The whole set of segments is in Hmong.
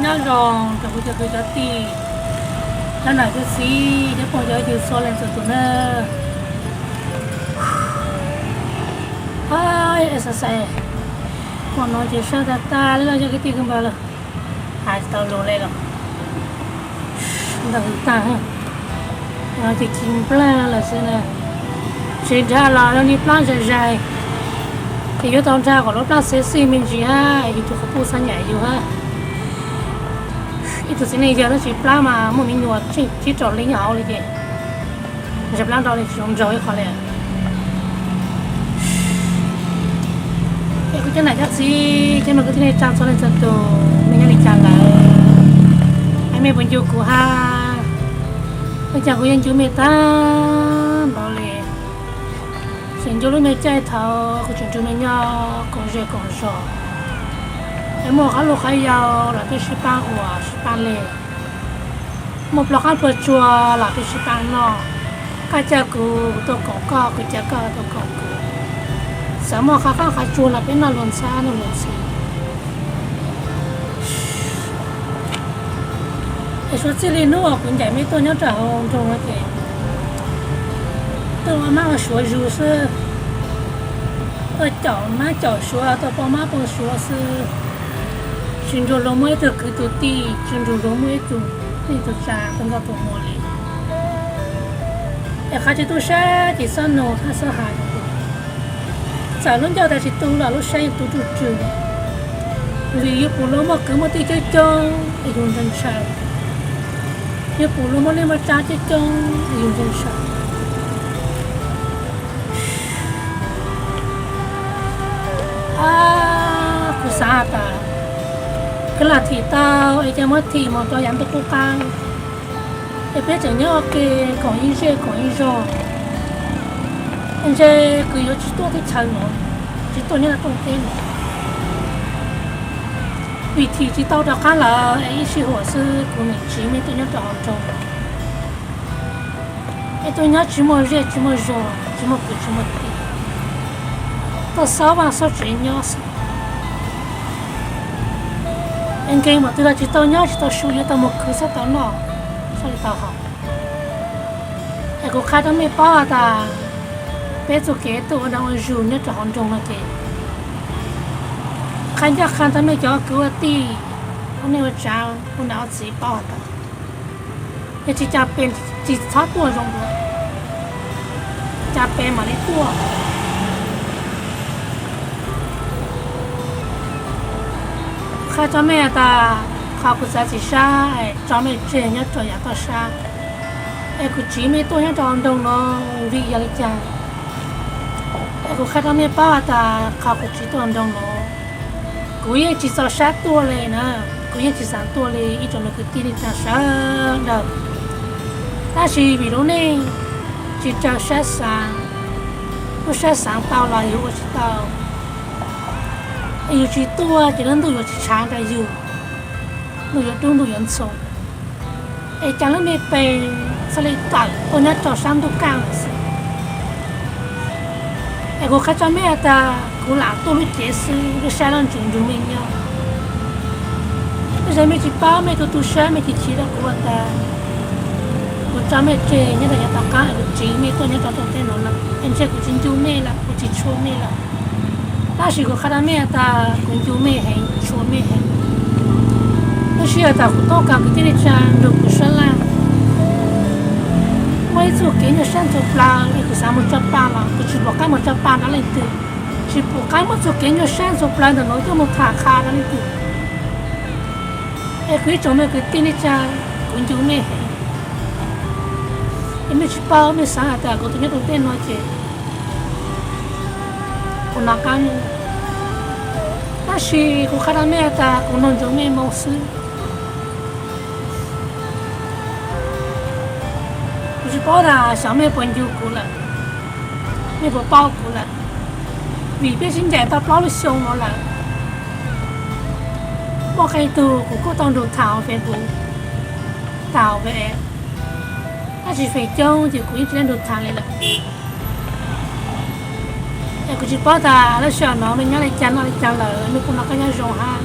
Nyob zoo rau kuv cov kwv cov tij, cov nam cov txiv, cov phooj cov ywg txhua leej txhua tus na. Hais exercise, hmo no ces sab tag tag li los cov kwv tij kwv npawg lawm, hais tsis tau lus li los ntawd tag. No ces ci nplaj lawm xwb na. Tsev nrad los zoo li plab zais zais, ces yuav tau nrad kom lub plab xev xij me ntsis hab, yus tus qhov pub xab nyam yus hab. Ib tug txiv neej yawg tab sis plab mas muaj me nyuam tsheej tsib rau leej nyob hauv li ces ntshai plab nrau li tsis zoo nraug ib qho li. Es kuv cov nam cov txiv, cov me kwv tij neej tsa txhua leej txhua tus, mej nyob li cas lawm? Es mej puas ncu kuv hab? Ua cas kuv yeej ncu mej tag npaum li. Tseem ncu lub me caij thaum kuv tseem nrug mej nyob koom zej koom zos, es muaj qhov luj qhov yau los peb sib pab ua sib pab leg, muaj pluas qaab pluas tsuag los peb sib pab noj. Koj coj kuv, kuv tuaj koom koj, kuv coj koj tuaj koom kuv. Txawm muaj qhov qaab qhov tsuag los peb noj luag ntxhab noj luag ntxhw. Es suav txij li hnub uas kuv ncaim mej tuaj nyob rau hauv nroog no ces tuaj ua mab ua suav zus xwb, tuaj caum mab caum suav, tuaj poj mab poj suav xwb. Tsis nrug luag muaj ib tug kwv tug tij, tsis nrug luag muaj ib tug neej tug tsa, tug nkauj tug muam li. Es qhov tsis tu sab ces txhob nug hab txhob has rau kuv. Txawm lub ncauj tas tsis tu los lub sab yeej tu ruj rwg, vim yus pum luag muaj kwv muaj tij coob coob es yus ntshai ntshai, yus pum luag muaj neej muaj tsa coob coob es yus ntshai ntshai. Kuv xav has tas, koj lam thim tau es cia muab thim mus rau yav ntuj qub qab, es peb tseem nyob ua ke koom ib zej koom ib zog. Ntshe kuv yuav tsis tuaj teb chaws no, tsis tuaj nyob rau rooj teb no, vim thim tsis tau rov qab lawm es ib sij huam xwb kuv mam tsiv mej tuaj nyob rau hauv nroog. Es tuaj nyob tsis muaj zej tsis muaj zog, tsis muaj kwv tsis muaj tij, tuaj xob vaj xob tsev nyob xwb. Es nkees mam twg los tsis tau nyob tsis tau su, yuav tau mus khwv xob tau noj, xob li tau haus. Es kuv qha rau mej paub has tas, peb txoj kev tuaj ua dab ua zug nyob rau hauv nroog no ces, qha ncaj qha rau mej cov kwv ua tij, ua neej ua tsav, ua nam ua txiv paub has tas, yog tsis cas pes tsis txhob tuaj zoo dua, cas pes mam li tuaj. Qha rau mej has tas, qhov kuv txav txim sab es tso mej tseg nyob rau yav toj sab, es kuv tsiv mej tuaj nyob rau nroog no, vim yog li cas? Es kuv qha rau mej paub has tas, qhov kuv tsiv tuaj nroog no, kuv yeej tsis txaus sab tuaj li na, kuv yeej tsis xav tuaj li ib tsoom me kwv tij neej tsa sawv daws. Tab sis vim lub neej tsis raws sab xaav, lub sab xaav tau los yus ua tsis tau, es yus tsis tuaj ces lub ntuj yuav tsis tshav rau yus, ntuj yuav dub ntuj yuav ntxhoo. Es cas lub me pes txhaj li tawm tuaj nyob rau sab ntuj kaj lawm xwb. Es kuv qha rau mej has tas, kuv lam tuaj lub cev xwb, lub sab lub ntsws nrug mej nyob. Tej zaum mej tsis paub, mej tu tu sab mej chim chim rau kuv has tas, kuv tso mej tseg nyob rau yav tom qab es kuv tsiv mej tuaj nyob rau rooj teb no lawm, es ntshe kuv tsis ncu mej lawm, kuv tsis tshua mej lawm. Tab sis kuv qha rau mej has tas, kuv ncu mej heev, tshua mej heev. Lub sij hawm thaum kuv tuaj kawm kwv tij neej tsa nrug kuv sab laj, muaj ib txoj kev nyuaj sab ntxhua plaws es kuv xav mus tso pa los kuv tsis pom qab mus tso pa nrog leej twg, tsis pom qab muaj txoj kev nyuaj sab ntxhua plaws ntawm nuav coj mus tham qha rau leej twg. Es kuv ib tsoom me kwv tij neej tsa, kuv ncu mej heev. Es mej tsis paub, mej xav has tas kuv tuaj nyob rau tej no ces kuv nov qab mej, tab sis kuv qha rau mej has tas kuv nug ntsoov mej moo xwb. Kuv tsis paub tas xyov mej puas ncu kuv lawm, mej puas paub kuv lawm, vim peb sib ncaim tau plaub lub xyoo no lawm. Muaj qee tug kuv kuj tau nrug tham Facebook, tham Facebook, tab sis feem coob ces kuv yeej tsis tau nrug tham li lawm. Es kuv tsis paub tas lub sij hawm no mej nyob li cas noj li cas lawm, mej puas noj qab nyob zoo hab.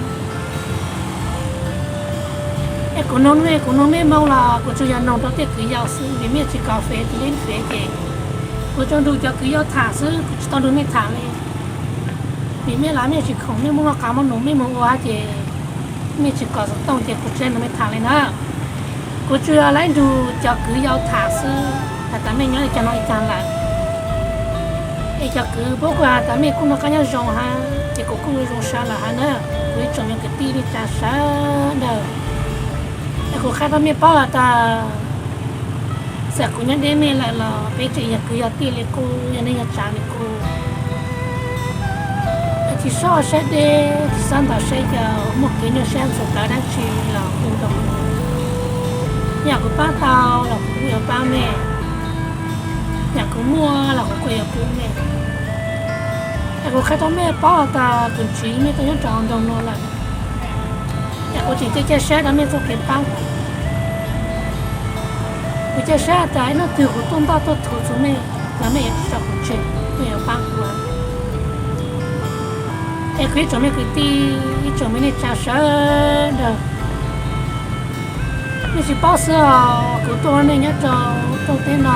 Kuv noog mej, kuv noog mej moo los kuv tsuas yog noog rau tej kwv yau xwb, vim mej tsis kov fev, tsis leb fev ces kuv tsuas nrug cov kwv yau tham xwb, kuv tsis tau nrug mej tham li. Vim mej los mej tsis khoom, mej muaj noj qab muaj num, mej mus ua ces mej tsis kov xov tooj ces kuv tsis nrug mej tham li na. Kuv tsuas yog laib nrug cov kwv yau tham xwb, has tas mej nyob li cas no li cas lawm. Es cov kwv puab kuj has tas mej kuj noj qab nyob zoo hab, ces kuv kuj zoo sab lawm hab na. Kuv ib tsoom me kwv tij neej tsa sawv daws, es kuv qha rau mej paub has tas txawm kuv nyob deb mej lawm los peb tseem yog kwv yog tij li qub, yog neej yog tsav li qub. Tsis xob saib deb, tsis xob ntaus saib yau, muaj kev nyuaj sab ntxhov plawv dab tsi los hu rau kuv. Yam kuv paab tau los kuv kuj yuav paab mej, yam kuv muaj los kuv kuj yuav pub mej. Es kuv qha rau mej paub has tas kuv ntsib mej tuaj nyob rau hauv nroog no lawm, es kuv tseem ca caij sab rau mej txoj kev paab kuv. Kuv caij sab tas ib hnub twg kuv tuaj ntoj tuaj thuv txug mej los mej yuav tsis tso kuv tseg, mej yuav paab kuv. Es kuv ib tsoom me kwv tij, ib tsoom me neej tsa sawv daws, mej tsis paub xwb os, kuv tuaj ua neej nyob rau rooj teb no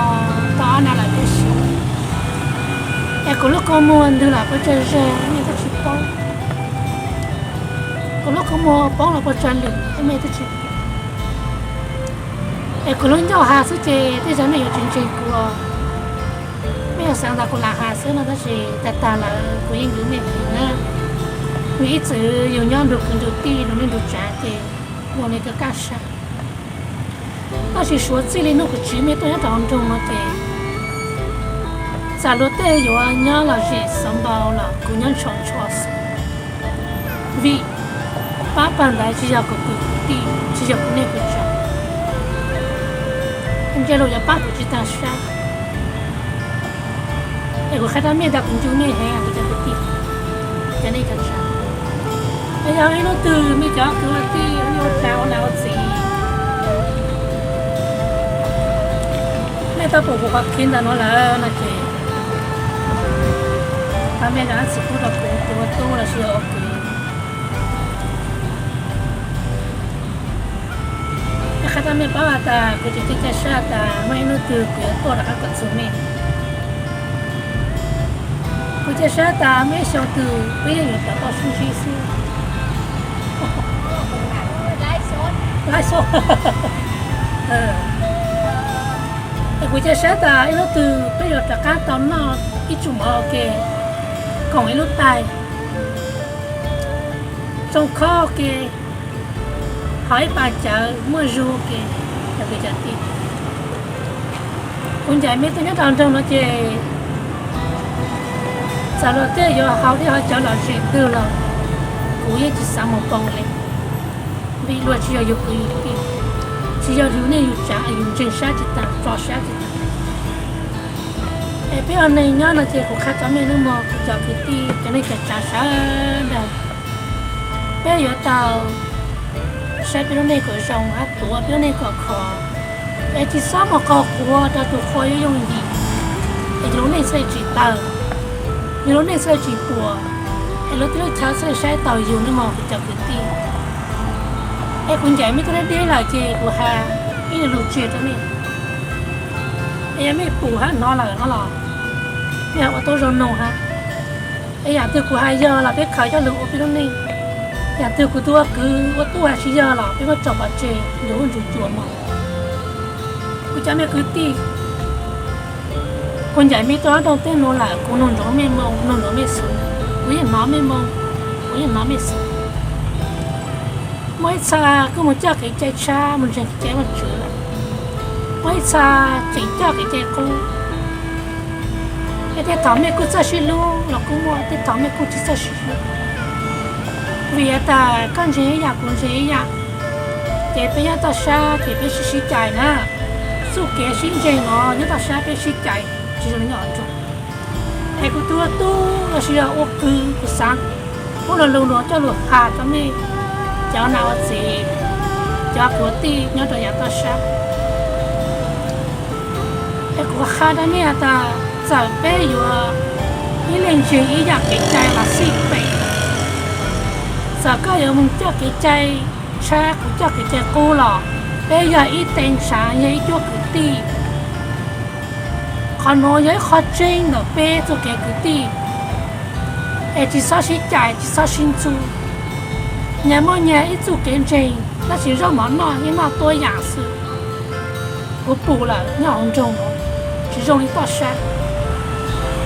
tau ob naj lawm tib si, es kuv lub kua muag ntws los puas tsawg zag mej twb tsis paub. Kuv lub kua muag poob los puas tsawg lwm mej twb tsis paub. Es kuv lub ncauj has xwb ces tej zag mej yuav tsis ntseeg kuv. Mej yuav xaav tas kuv lam has xwb no tab sis tag tag lawm kuv yeej yuav mej heev na. Vim ib txwm yus nyob nrug kwv nrug tij nrug neej nrug tsav ces muaj me kab sab. Tab sis suav txij li hnub kuv ntsib mej tuaj nyob rau hauv nroog no ces txawm luag tej yuav nyob lom zem xov npau los kuv nyob ntshua ntshua xwb. Vim pab pawg ntawd tsis yog kuv kwv kuv tij, tsis yog kuv neej kuv tsav, ntshe luag yuav pab kuv tsis taag sab. Es kuv qha rau mej tas kuv nco mej heev kuv cov kwv tij, cov neej cov tsav. Es yog ib hnub twg mej cov kwv ua tij ua tsav ua nam ua txiv, mej tau pum kuv qhov clip ntawm no lawm no ces thov mej zam txim pub rau kuv tus ua tub los sis yog ua kwv. Es qha rau mej paub has tas kuv tseem caij caij sab tas muaj ib hnub twg kuv yuav tuaj rov qab koom txug mej. Kuv caij sab tas muaj ib xyoo twg peb yeej yuav rov tau sib ntsib xwb. Laib xwb. Es kuv caij sab tas ib hnub twg peb yuav rov qab tau noj ib tsum mov ua ke, koom ib lub tais, tsoo khob ua ke, haus ib pas cawv muaj zug ua ke. Cov kwv cov tij, kuv ncaim mej tuaj nyob rau nroog no ces txawm luag tej yuav haus dej haus cawv lom zem twg los kuv yeej tsis xav mus poob li, vim luag tsis yog yus kwv yus tij, tsis yog yus neej yus tsav, yus ntseeg sab tsis taag, tso sab tsis taag. Es peb ua neeg nyob no ces kuv qha rau mej hnub no kuv cov kwv tij cov neej cov tsav sawv daws, peb yuav tau saib peb lub neej kom zoo hab tuav peb lub neej kom khov, es tsis xob mus qaug quav rau tus qhua yuav yooj yim, es yus lub neej thiaj tsis tawg, yus lub neej thiaj tsis puas, es lub teb lub chaw thiaj saib taus yus no mog kuv cov kwv tij. Es kuv ncaim mej tuaj deb deb lawm ces kuv has ib lo lus tseg rau mej, es yog mej pum hab hnov lawm no los mej ho ua tau zoo noog hab. Es yam twg kuv has yog los peb khaws coj lug ua peb lub neej, yam twg kuv tus ua kwv ua tub has tsis yog los peb muab tso pov tseg nrug ub nrug cua mog. Kuv cov me kwv tij, kuv ncaim mej tuaj rooj teb nuav lawm kuv noog ntsoov mej moo, noog ntsoov mej xwm, kuv yeej hnov mej moo, kuv yeej hnov mej xwm. Muaj ib txha kuj mus coj kev cai tshab, mus ntseeg kev cai Vajtswv lawm, muaj ib txha tseem coj kev cai qub. Es tej thaum mej kuj txawj sib hlub los kuj muaj, tej thaum mej kuj tsis txawj sib hlub. Vim has tas koj ntseeg ib yam kuv ntseeg ib yam, ces peb nyob toj sab ces peb sib sib cais na. Txuj kev sib ntseeg no nyob toj sab peb sib cais tsis zoo nyob hauv nroog. Es kuv tus ua tub los sis yog ua kwv kuv xaav muab lo lus nuav coj lug has rau mej cov nam ua txiv, cov kwv tij nyob rau yav toj sab. Es kuv qha rau mej has tas txawm peb yuav ib leeg ntseeg ib yam kev cai los xij pem, txawm koj yuav mus coj kev cai Tshab kuv coj kev cai qub los peb yog ib teg ntshav, yog ib cuab kwv tij. Qhov nuav yog ib qho tseeb ntawm peb txuj kev kwv tij, es tsis txhob sib cais, tsis txhob sib ntxub. Nyag muaj nyag ib txuj kev ntseeg, tab sis zaub mov noj yeej noj tuab yam xwb. Kuv pum lawm nyob hauv nroog, tsis zoo li toj sab.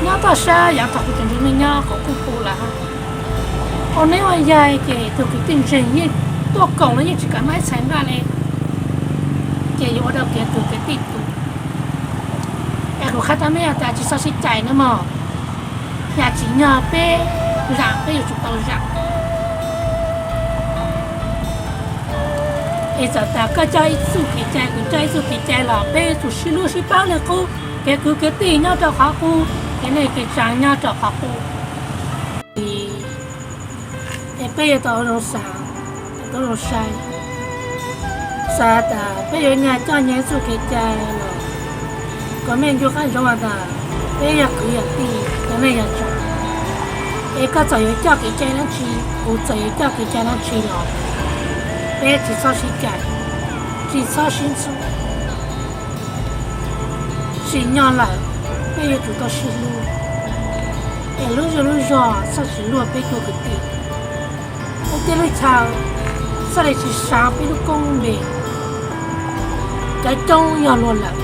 Nyob toj sab yav thaum kuv tseem ntseeg neej nyob kuv kuj pum lawm. Ua neeb ua yaig ces tus kwv tij ntseeg yeej tuaj koom los yeej tsis kam noj ib txhais nqaj li, ces yuav ua rau kev tus kwv tij tus. Es kuv qha rau nej tas tsis txhob sib cais nawb mog. Yam tsim nyog peb zam peb yuav tsum tau zam. Es txawm tas koj coj ib txuj kev cai kuv coj ib txuj kev cai los peb yuav tsum sib hlub sib pab li qub, kev kwv kev tij nyob rau qhov qub, kev neej kev tsav nyob rau qhov qub. Es peb yuav tau zoo xav, tau zoo saib, xav tas peb yuav nyag coj nyag ib txuj kev cai los kom mej ncu qab ntsoov has tas peb yog kwv yog tij, yog neej yog tsav. Es koj txawm yuav coj kev cai dab tsi, kuv txawm yuav coj kev cai dab tsi los peb tsis txhob sib cais, tsis txhob sib ntxub. Tsim nyog lawm peb yuav tsum tau sib hlub, es lub zej lub zog txhob tsis luag peb cuag kwv tij. Lub teb lub chaw txhob li tsis saav peb lub koob lub npe. Cov coob yog luag lawm,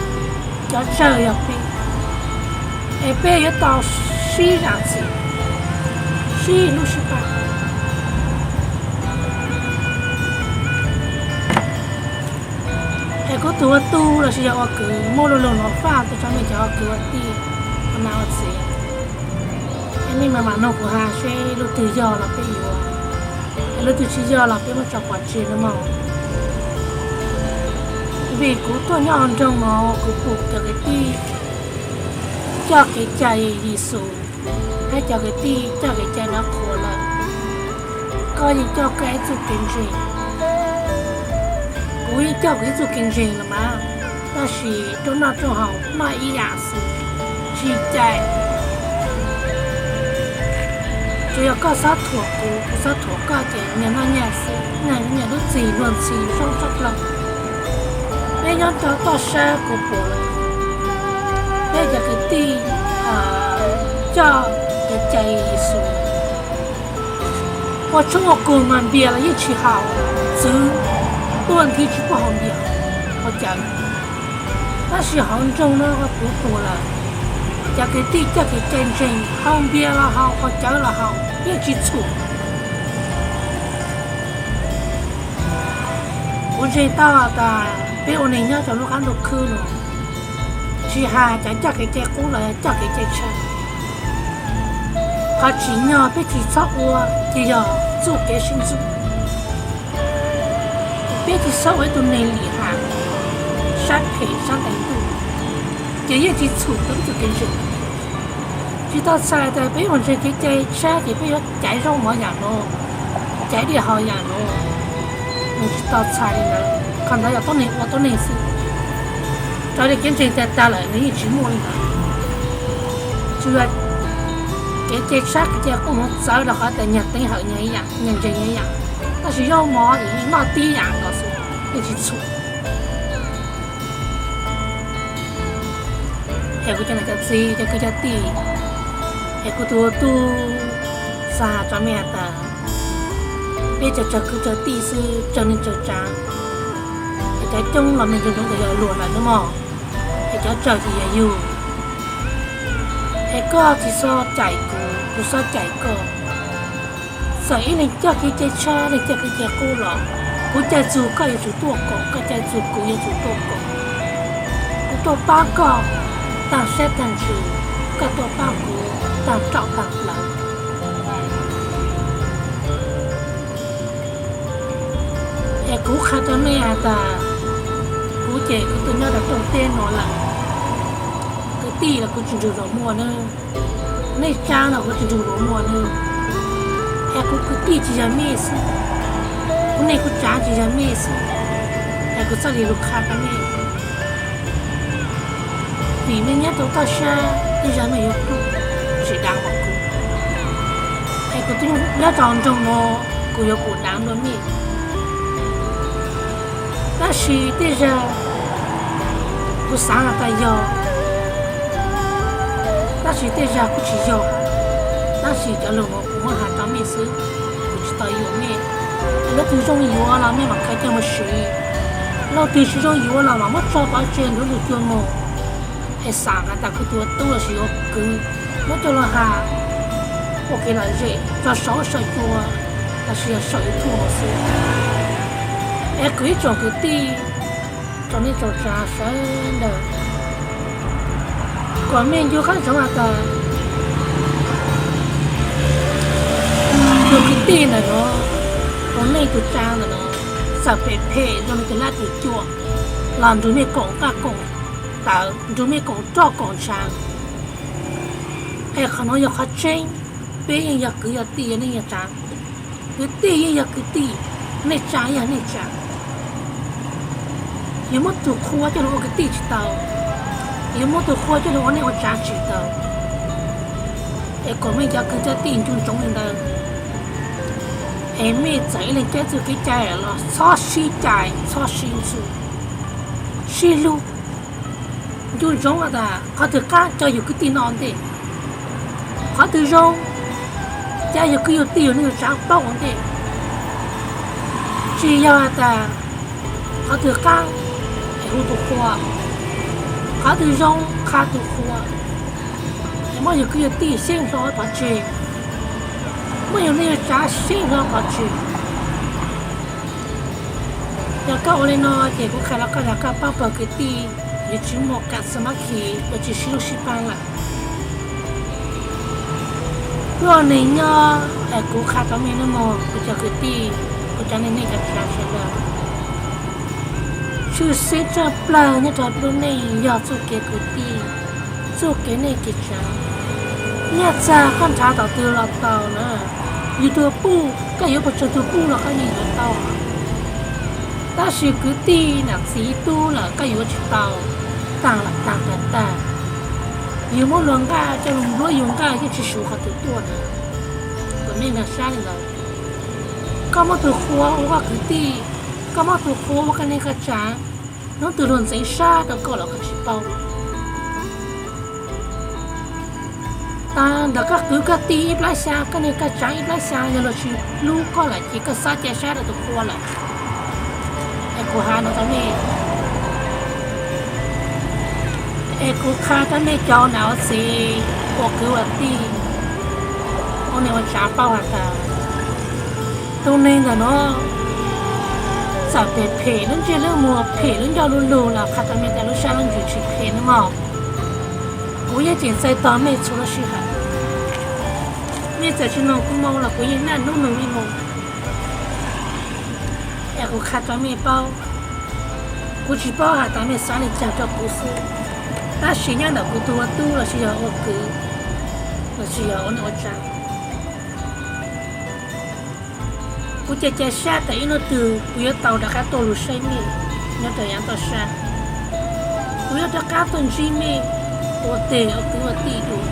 cov tsawg yog peb, es peb yuav tau sib zam txim, sib hlub sib pab. Es kuv tus ua tub lossis yog ua kwv muaj lo lus no faj rau tsoom mej cov ua kwv ua tij, ua niam ua txiv, es mej mam mam nug kuv has seb lub twg yog los peb yuav, es lub twg tsis yog los peb muab tso pov tseg nawb mog. Vim kuv tuaj nyob hauv nroog no kuv pum cov kwv tij coj kev cai Yexus, hab cov kwv tij coj kev cai no qhuav lawm. Koj yeej coj koj ib txuj kev ntseeg, kuv yeej coj kuv ib txuj kev ntseeg los mas, tab sis rau noj rau haus noj ib yam xwb, tsis cais. Tsuas yog koj txhob thuam kuv, kuv txhob thuam koj ces nyag noj nyag xwb, nyag nyag lub txim luag ntxhi zoo tshaj plaws. Peb nyob rau toj sab kuv pum lawm, peb cov kwv tij coj kev cai Yexus, ua tshoob ua kug mas npias los yeej tsis haus, txwv tuaj nthi tsis pub haus npias, haus cawv. Tab sis hauv nroog no kuv pum lawm, cov kwv tij coj kev cai ntseeg, haus npias los haus, haus cawv los haus, yeej tsis txhum. Kuv ntseeg tau tas peb ua neeg nyob rau lub qab ntuj khwb no, tsis has cov coj kev cai qub los coj kev cai tshab, qhov tsim nyog peb tsis txhob ua ces yog txuj kev sib ntxub. Peb tsis txhob ua ib tug neeg lim ham, sab phem sab ntais ntuj, ces yeej tsis txhum rau peb txoj kev ntseeg. Tsis tau txhais tas peb yuav ntseeg kev cai tshab ces peb yuav caiv zaub mov yam no, caiv dej haus yam no, nws tsis tau txhais li ntawd. Qhov ntawd yog tuab neeg ua tuab neeg xwb. Raws li kev ntseeg tag tag lawm nws yeej tsis muaj li ntawd. Tsuas yog kev cai tshab kev cai qub mus txawv rau qhov tas nyag teev hawm nyag ib yam, nyag ntseeg nyag ib yam, tab sis zaub mov noj tib yam nkaus xwb, yeej tsis txhum. Es kuv cov niam cov txiv cov kwv cov tij, es kuv tus ua tub xav has rau mej has tas, peb tsuas tsawg kwv tsawg tij xwb, tsawg neej tsawg tsav, es cov coob los neeg coob coob ces yog luag lawm nawb mog, es cov tsawg ces yog yug. Es koj tsis txhob cais kuv, kuv txhob cais koj. Txawm ib leeg coj kev cai tshab, leeg coj kev cai qub los, kuv cais txug koj yuav tsum tuaj koom, koj cais txug kuv yuav tsum tuaj koom. Kuv tuaj pab koj taag sab taag ntsws, koj tuaj pab kuv taag roj taag plawv. Es kuv qha rau mej has tas, kuv ces kuv tuaj nyob rau rooj teb no lawm, kwv tij los kuv tsis nrug luag muaj nawb, neej tsa los kuv tsis nrug luag muaj nawb. Es kuv kwv tij tsis yog mej xwb, kuv neej kuv tsav tsis yog mej xwb, es kuv txhaj li lug qha rau mej. Vim mej nyob rau toj sab, tej zag mej yuav pum tsis dav npaum kuv. Es kuv nyob rau nroog no, kuv yuav pum dav dua mej. Tab sis tej zag kuv xav has tas yog, tab sis tej zag kuj tsis yog. Tab sis cov lus no kuv muab has rau mej xwb, kuv tsis tau yuam mej. Leej twg zoo yuav los mej mam khaws coj mus siv, leej twg tsis zoo yuav los mam muab tso pov tseg nrog lwm cua mus. Es xav has tas kuv tus tub los sis ua kwv muab coj los has ua kev lom zem rau saum huab saum cua los sis yog saum YouTube xwb. Es kuv ib tsoom kwv tij, tsoom neej tsoom tsav sawv daws, kom mej nco qab ntsoov has tas tus kwv tij ntawm no, tus neej tus tsav ntawm no, txawm phem phem zoo li tus hlab tus cua los nrug mej koom qaj koom tawv, nrug mej koom roj koom ntshav. Es qhov no yog qhov tseeb, peb yeej yog kwv yog tij yog neej yog tsav. Kwv tij yeej yog kwv tij, neej tsa yog neej tsa. Yuav muab tus qhua coj los ua kwv tij tsis tau, yuav muab tus qhua coj los ua neej ua tsav tsis tau. Es kom mej cov kwv cov tij nco ntsoov li ntawd. Es mej txawm ib leeg ceeb txuj kev cai los txhob sib cais txhob sib ntxub, sib hlub. Nco ntsoov has tas qhov twg qab coj yus kwv tij noj ua ntej, qhov twg zoo coj yus kwv yus tij yus neej yus tsav paub ua ntej. Tsis yog has tas qhov twg qab es hu tus qhua, qhov twg zoo qha tus qhua, es muab yus kwv yus tij xyeeb hlo pov tseg, muab yus neej yus tsav xyeeb hlo pov tseg. Yog koj ua li no ces kuv qhia rau koj tias koj pab pawg kwv tij yuav tsis muaj kam xav mab khi, yuav tsis sib hlub sib pab lawm. Wb ua neeg nyob es kuv qha rau mej nawb mog, kuv cov kwv tij, kuv cov neej neej tsav tsav sawv daws, tshwj xeeb tshaj plaws nyob rau lub neej yog txuj kev kwv tij, txuj kev neej kev tsav. Nyaj txag koj nrhav tom twg los tau na, yus tus puj koj yuav puas tsawg tus puj los koj yeej yuav tau. Tab sis kwv tij nam txiv tub lawm koj yuav tsis tau, tag los tag, tag tag. Yus muab luag nqaj coj los npluab yus nqaj yeej tsis suav qhov twg tuaj na. Kom mej nkag siab li ntawd. Koj muab tus qhua ua koj kwv tij, koj muab tus qhua ua koj neej koj tsav, hnub twg luag ntxeev sab rau koj los koj tsis paub. Tag ntawm koj kwv koj tij ib plab xya, koj neej koj tsav ib plab xya, yog luag tsis hlub koj lawm ces koj txhob cia siab rau tus qhua lawm. Es kuv has no rau mej, es kuv qha rau mej cov nam ua txiv ua kwv ua tij, ua neej ua tsav paub has tas tus neeg ntawm no txawm phem phem lub ntsej lub muag, phem lub ncauj lub lug los qha rau mej tias lub sab lub ntsws tsis phem nawb mog. Kuv yeej tseem txais tos mej txhua lub sij hawm. Mej txawm tsis nug kuv moo los kuv yeej naj nub nug mej moo. Es kuv qha rau mej paub, kuv tsis paub has tas mej xav li cas rau kuv xwb, tab sis nyob ntawm kuv tus ua tub los sis yog ua kwv, los sis yog ua neej ua tsav, kuv cia cia siab tas ib hnub twg kuv yuav tau rov qab tuaj lug saib mej nyob rau yav toj sab. Kuv yuav rov qab tuaj ntsib mej ua teg ua kwv ua tij dua,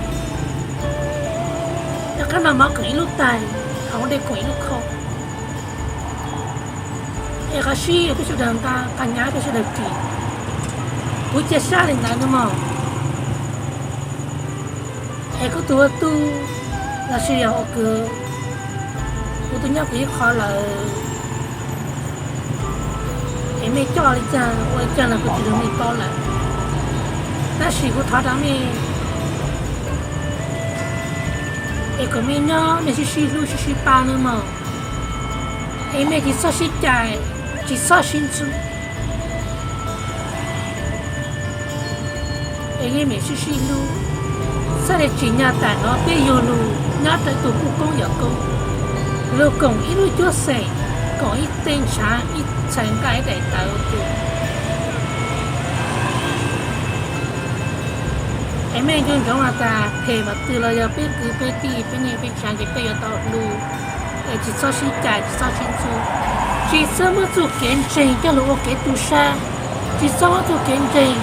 rov qab noj mov koom ib lub tais hauv dej koom ib lub khob. Es qhov sib peb sawv daws nqa, qhov hnyav peb sawv daws ris. Kuv cia siab li ntawd nawb mog. Es kuv tus ua tub los sis yog ua kwv, kuv twb nyob kuv ib qho lawm, es mej coj li cas ua li cas los kuv tsis nrog mej paub lawm. Tab sis kuv thov rau mej, es kom mej nyob mej sib sib hlub sib sib pab nawb mog. Es mej tsis txhob sib cais, tsis txhob sib ntxub. Es yeej meem sib sib hlub, txhob li tsim nyog tas no peb yug lug nyob rau tus kuj koob yawm koob, lug koom ib lub cuab xeem, koom ib teg ntshav, ib txhais nqaij, ib daim tawv. Es mej nco ntsoov has tas phem npaum twg los yog peb kwv peb tij, peb neej peb tsav ces peb yuav tau hlub. Es tsis txhob sib cais, tsis txhob sib ntxub, tsis txhob muab txuj kev ntseeg coj lug ua kev tu sab, tsis txhob muab txuj kev ntseeg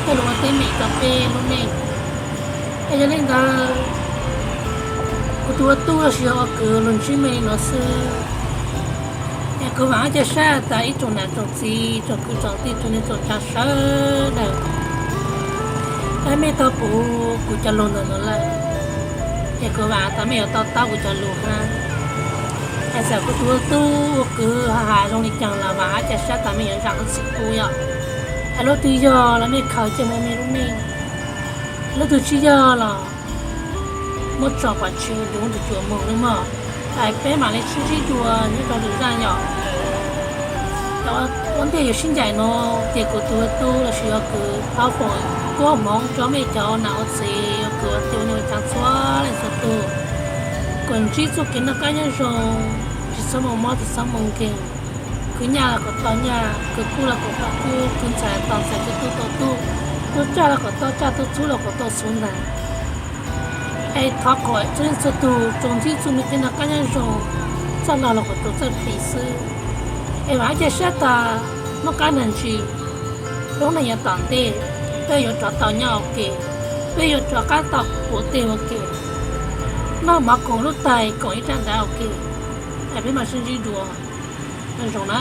coj lug ua teeb meem rau peb lub neej. Es yog li ntawd, kuv tus ua tub los sis yog ua kwv lug ntsib mej li no xwb, es Kuv vam ua cia siab tas ib tsoom nam tsoom txiv, tsoom kwv tsoom tij, tsoom niam tsoom tsav sawv daws, mej tau pum kuv cov lug ntawm no lawm, es kuv vam tas mej yuav to taub kuv cov lug hab. Es txawm kuv tus tub ua kwv has zoo li caag los vam ua cia siab tas mej yuav zaam lub txim pub yom. Es lub twg yog los mej khaws cia mus mej lub neej, lub twg tsis yog los muab tso pov tseg, nrug nrug cuag moog nawb mog. Es peb mam li sib ntsib dua nyob rau lwm zaj yom. Ua ntej yuav sib ncaim no, ces kuv tus tub lossis yog kuv thov foom koob hmoov rua mej cov nam ua txiv ua kwv ua tij ua nyuj ua caav txhua leej txhua tug, kom ntsib txuj kev noj qab nyob zoo, tsis txhob moog mob tsis txhob moog nkeeg. Khwv nyaj los kom tau nyaj, khwv kub los kom tau kub, khwv ntxhais tau ntxhais, khwv tub tau tub, tub tsaj los kom tau tsaj, tub txhub los kom tau txhub ntag. Es thov kom txhua leej txhua tug tsuas ntsib txuj kev noj qab nyob zoo, txawj laug los kom tsuas txawj phem xwb. Es vam ua cia siab tas noj qab nag ntsis, lub neej yav tom ntej, peb yuav rov tau nyob ua ke, peb yuav rov qab tau puav teg ua ke, noj mov koom lub tais koom ib rab nrad ua ke. Es peb mam sib ntsib dua, nyob zoo na.